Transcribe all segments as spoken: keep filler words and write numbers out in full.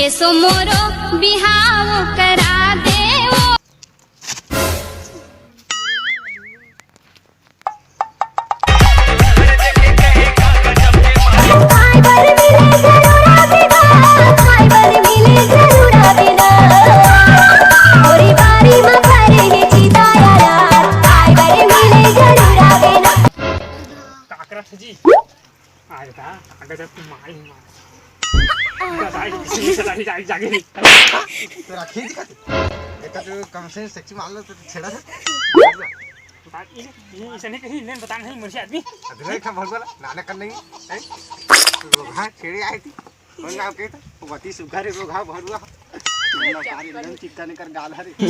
एसो मोरो बिहाव करा देवो। काकरा जी, आज का, आगे जब तुम मारी मार। बताइए, किसी ने चला नहीं, जाके, जाके नहीं। तेरा खींच का? एकर जो कम से सेक्सी मार लो तो छेड़ा था। बता, ये, ये, इसे नहीं कहीं, इन्हें बता नहीं, मुर्शी आदमी। अरे, खा भड़वा ला, नाना कर नहीं, हैं? तू लोग, हाँ, छेड़े आए थी। कौन नाम के था? वो अति सुग्घर है, लोग, हाँ, भड़वा। ना पारी, एकदम चिक्का निकर गाल हरे। ये,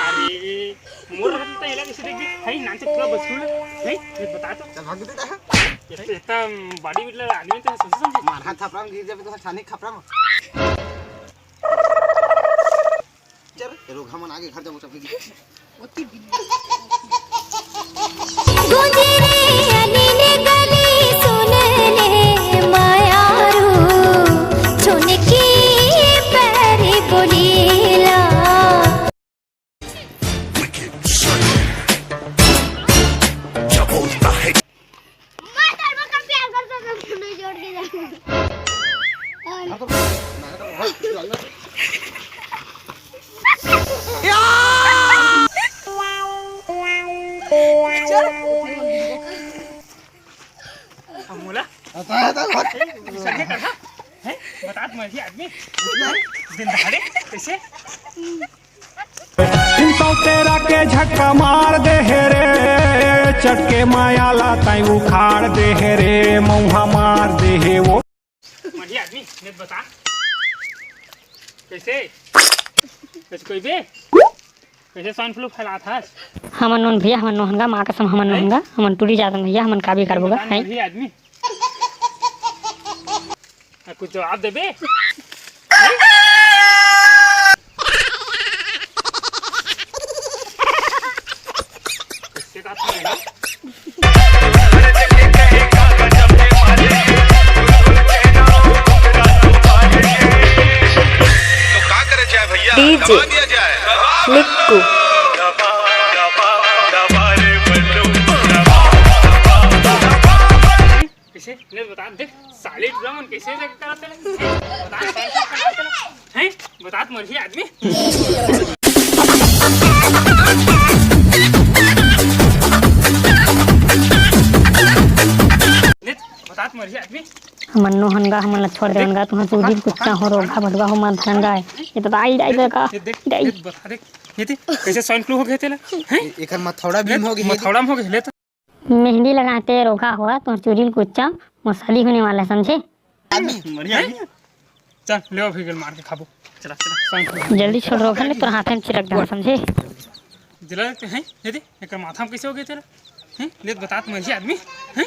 अरे, मोर रखत त एला कइसे देख दे? हई, नाचे पूरा बचकू ल। हई, ये बता तो। चल, भाग दे। ये तो इतना बॉडी बिल्डर आदमी तो सोचे समझे। मार हाथ थपराम गिर जाबे तो छानी खपराम। चल, ये लोग हमन आगे घर जाबो सब। मैं तेरे को कब प्यार करता था, तूने जोड़ के जाना। अब मोला? आता है, आता है, भाग। सही कर, हाँ? हैं? बता, तुम्हारी आदमी? दिन दहाड़े? कैसे? सौतेरा के झटका मार दे हे रे, चटके माया ला ताई उखाड़ दे हे रे, मौहा मार दे हे वो। बढ़िया आदमी, ने बता। कैसे? कैसे कोई बे? कैसे स्वाइन फ्लू फैलात हस? हमन नोन भैया, हमन नोहनगा, माँ कसम हमन नोहनगा, हमन टूरी जातन भैया, हमन का भी करबो गा, हैं? बढ़िया आदमी। आ, कुछ जवाब देबे? DJ मिक्कू। कैसे? ले बता, देख, साले टूरा मन कैसे करत हे? बता, कैसे करत हे? हैं? बता, मरही आदमी। देख, बता, मरही आदमी। हमन नोहन गा, हमन ला छोड़ देवन गा, तुहर चुरी कुत्ता हो, रोगहा भटुआ हो, मार धरन गा। ये तो दाई, दाई, दाई का, ये देख, दाई। ये बता, देख, ये देख, कैसे स्वाइन फ्लू हो गया तेला? हैं? एकर मथौड़ा भी हो गया, मथौड़ा में हो गया, ले तो। मेहंदी लगाते रोगहा होवत, तोर चुरी ल कुच्चा, मोर शादी होने वाला है, समझे? आदमी, बढ़िया, हैं? बढ़िया। चल, ले अभी गल मार के खाबो। चला, चला, स्वाइन फ्लू। जल्दी छोड़ रोगहा, नहीं तोर हाथे में चिरक डाल, समझे? दिला देते हैं, ये दे, एकर माथा में कैसे हो गया तेरा? हैं? ले बता, तो मरही आदमी, हैं?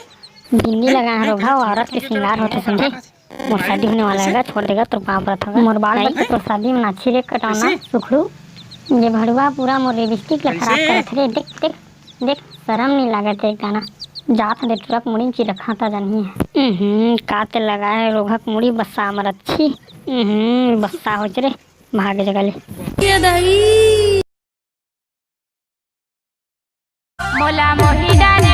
मेहंदी लगाए रोगहा, औरत के श्रृंगार होथे, समझे? मोर शादी होने वाला हे गा, छोड़ दे गा, तोर पाँव परत हों गा। मोर बाल बच्चा तोर शादी में नाचही रे कटौना सुखड़ू। ये भड़ुआ पूरा मोर लिपस्टिक ला खराब करत हे रे। देख, देख, देख, शरम नहीं लागत हे एक दाना। जात दे टूरा के मुड़ी में चिरकहां त जानही। हम्म, का ते लगाए हे रोगहा के मुड़ी बस्सा मरत छी। हम्म, बस्सा होच रे, भाग जगा ले। ये दाई। मोला मोही डाले